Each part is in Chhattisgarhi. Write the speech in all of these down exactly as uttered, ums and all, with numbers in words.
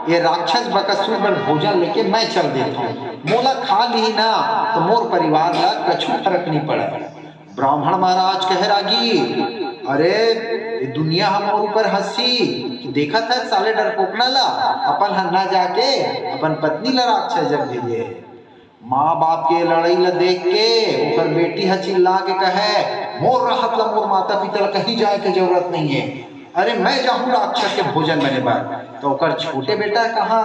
ये राक्षस बकासुर बर भोजन लेके मैं चल देथंव। मोला खा लिही ना, त मोर परिवार ला कछु फरक नइ पड़य। ब्राह्मण महाराज कहे, रागी, अरे, ये दुनिया ह मोर ऊपर हंसही कि देखत हस साले डरपोकना ला, अपन ह ना जाके अपन पत्नी ला राक्षस जग भेजे हे। माँ बाप के लड़ई ला देख के ओकर बेटी ह चिल्ला के कहे, मोर रहत ला मोर माता पिता ला कहीं जाए के जरूरत नइ हे। अरे, मैं जाहूँ राक्षस के भोजन बने बर। त ओकर छोटे बेटा कहाँ,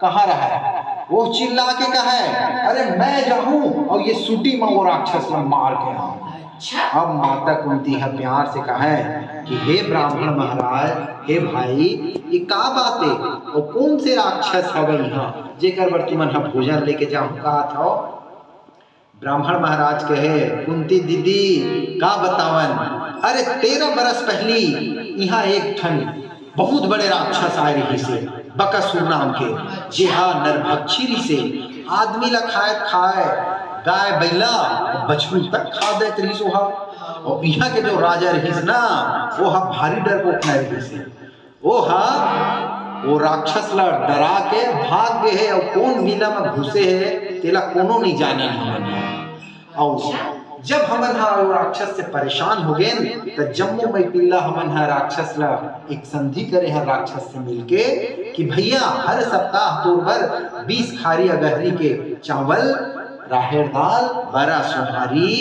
कहाँ रहय? वो चिल्ला के कहे, अरे, मैं जाहूँ अउ ये सूटी म वो राक्षस ला मार के आऊँ। अच्छा। अब माता कुंती ह प्यार से कहे कि हे ब्राह्मण महाराज, हे भाई, ये का बात हे? अउ कोन से राक्षस हवय इहाँ, जेकर बर तुमन ह भोजन लेके जाहूँ कहत हव? ब्राह्मण महाराज कहे, कुंती दीदी, का बतावन, अरे, तेरह बरस पहिली इहाँ एक ठन बहुत बड़े राक्षस आए रहिस हे, बकासुर नाम के, जेहा नरभक्षी रहिस हे, आदमी ला खाए खाए, गाय, बइला, बछरू तक खा देत रहिस ओहा। अउ इहाँ के जो राजा रहिस ना, ओहा भारी डरपोकना रहिस हे। ओहा, वो राक्षस ला डरा के भाग गे हे, अउ कोन बिला म घुसे हे, तेला कोनो नइ जानन हमन ह। अउ जब हमन ह वो राक्षस से परेशान हो गेन, त जम्मो मई पिल्ला हमन ह राक्षस ला एक संधि करे हन राक्षस से मिलके कि भैया, हर सप्ताह तोर बर बीस खारी अगहरी के चावल, राहेर दाल, बरा सोहारी,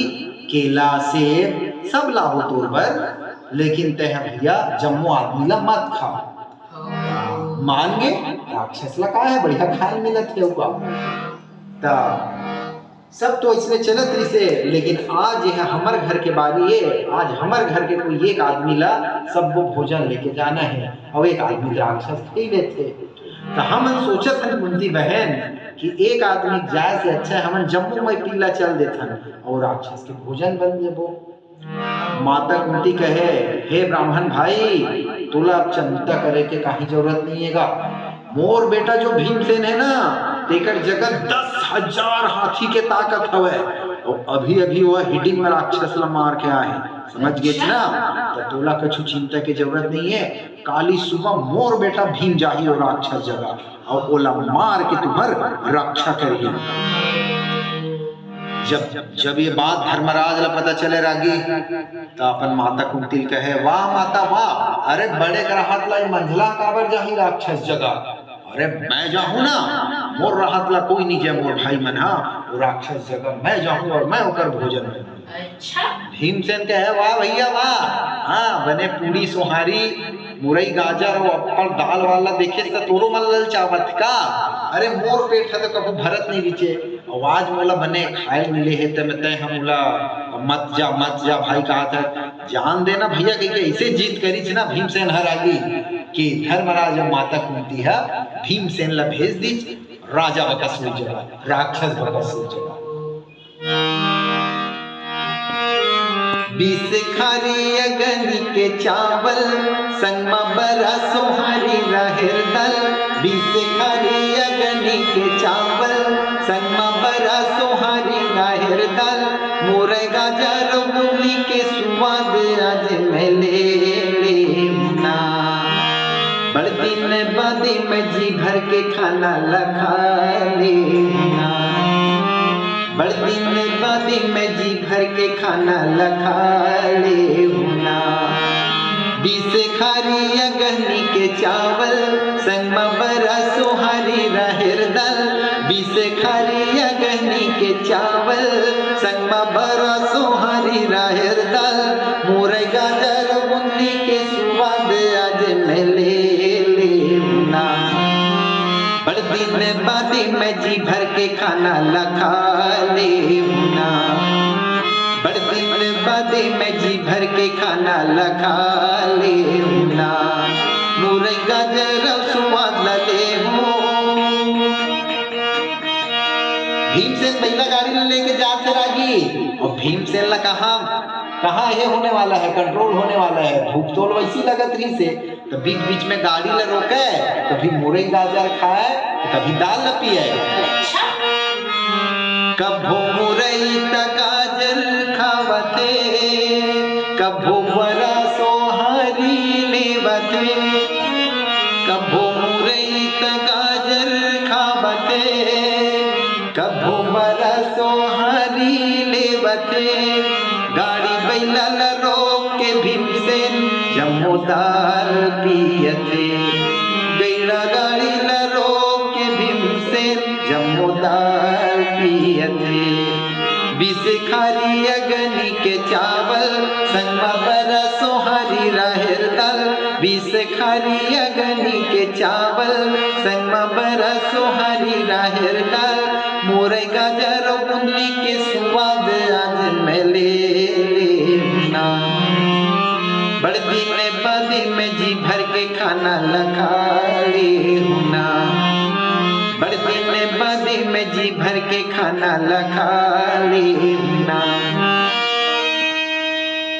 केला, सेब, सब लाबो तोर बर, लेकिन तैं ह भैया जम्मो आदमी ला मत खा। मान गे, राक्षस ला का हे, बढ़िया खाए ल मिलत हे ओका। त सब तो इसने चलत रहिसे, लेकिन आज ये हमर घर के बारी हे, आज हमर घर के कोई एक आदमी ला सबो भोजन लेके जाना हे, अउ एक आदमी राक्षस खई लेथे। त हमन सोचत हन कुंती बहन कि एक आदमी जाए से अच्छा हे हमन जम्मो मई पिल्ला चल देथन अउ राक्षस के भोजन बन देबो। माता कुंती कहे, हे ब्राह्मण भाई, तोला अब चिंता करे के काहीं जरूरत नइ हे गा। मोर बेटा जो भीमसेन हे ना, तेकर जगह दस हजार हाथी के ताकत हवय। अउ अभी-अभी वो हिडिंब राक्षस ला मार के आए हे, समझ गेस ना? त तोला कछु चिंता के जरूरत नइ हे। काली सुबह मोर बेटा भीम जाही वो राक्षस जगह, अउ ओला मार के तुम्हर रक्षा करही। जब, जब ये बात धर्मराज ला पता चले रागी, त अपन माता कुंती ल कहे, वाह माता वाह, अरे बड़े के रहत ला ये मंझला काबर जाही राक्षस जगह? अरे मैं जाहूँ ना, मोर रहत ला कोई नइ जाय, मोर भाई मन ह वो राक्षस जगह, मैं जाहूँ अउ मैं ओकर भोजन बनहूँ। अच्छा। भीमसेन कहे, वाह भैया वाह, हाँ बने पूड़ी सोहारी, मुरई गाजर अउ अब्बड़ दाल वाला देखे त तोरो मन ललचावत का? अरे मोर पेट ह त कभू भरत नइ रिहिसे, अउ आज मोला बने खाए ल मिले हे, त मैं तैं ह मोला मत जा, मत जा भाई कहत हस। जान दे ना भैया, कहिके अइसे जिद करिस ना भीमसेन ह रागी कि धर्मराज अउ माता कुंती ह भीमसेन ल भेज दिस राजा बकासुर जगह, राक्षस बकासुर जगह। बीस खारी अगनी के चावल, संग म बरा सोहारी राहेर दाल। बीस खारी अगनी के चावल, संग म बरा सोहारी राहेर दाल। मुरई गाजर बुंदी के सुवाद आज मैं ले लेहूँ ना। बड़ दिन बादे मैं जी भर के खाना ला खा लेहूँ ना। बड़ दिन बादे मैं जी भर के खाना ला खा लेहूँ ना। बीस खारी अगनी के चावल, संग म बरा सोहारी राहेर दाल। बीस खारी अगनी के चावल, संग म बरा सोहारी राहेर दाल। मुरई गाजर बुंदी के सुवाद आज मैं ले लेहूँ ना। बड़ दिन बादे मैं जी भर के खाना ला खा लेहूँ ना। बड़ दिन बादे मैं जी भर के खाना ला खा लेहूँ ना। मुरई गाजर अउ सुवाद ला लेहूँ। भीमसेन बइला गाड़ी ला लेके जात हे रागी, अउ भीमसेन ला कहाँ, कहाँ ये होने वाला हे, control होने वाला हे। भूख तो वइसे लगत रहिसे, त बीच-बीच में गाड़ी ला रोके, कभी मुरई गाजर खाए, त कभी दाल ला पिए। कभो मुरई त गाजर खावथे, कभो बरा सोहारी लेवथे, कभो मुरई गाड़ी बइला ल रोक के भीमसेन जम्मो दाल पियथे। गैड़ा गाड़ी ल रोक के भीमसेन जम्मो दाल पियथे। बीस खारी अगनी के चावल, संग म बरा सोहारी राहेर दाल। बीस खारी अगनी के चावल, संग म बरा सोहारी राहेर दाल। मुरई गाजर अउ बुंदी के सुवाद आज मैं ले लेहूं ना। बड़ दिन बाद में जी भर के खाना ल खा लेहूं ना। बड़ दिन बाद में जी भर के खाना ल खा लेहूं ना।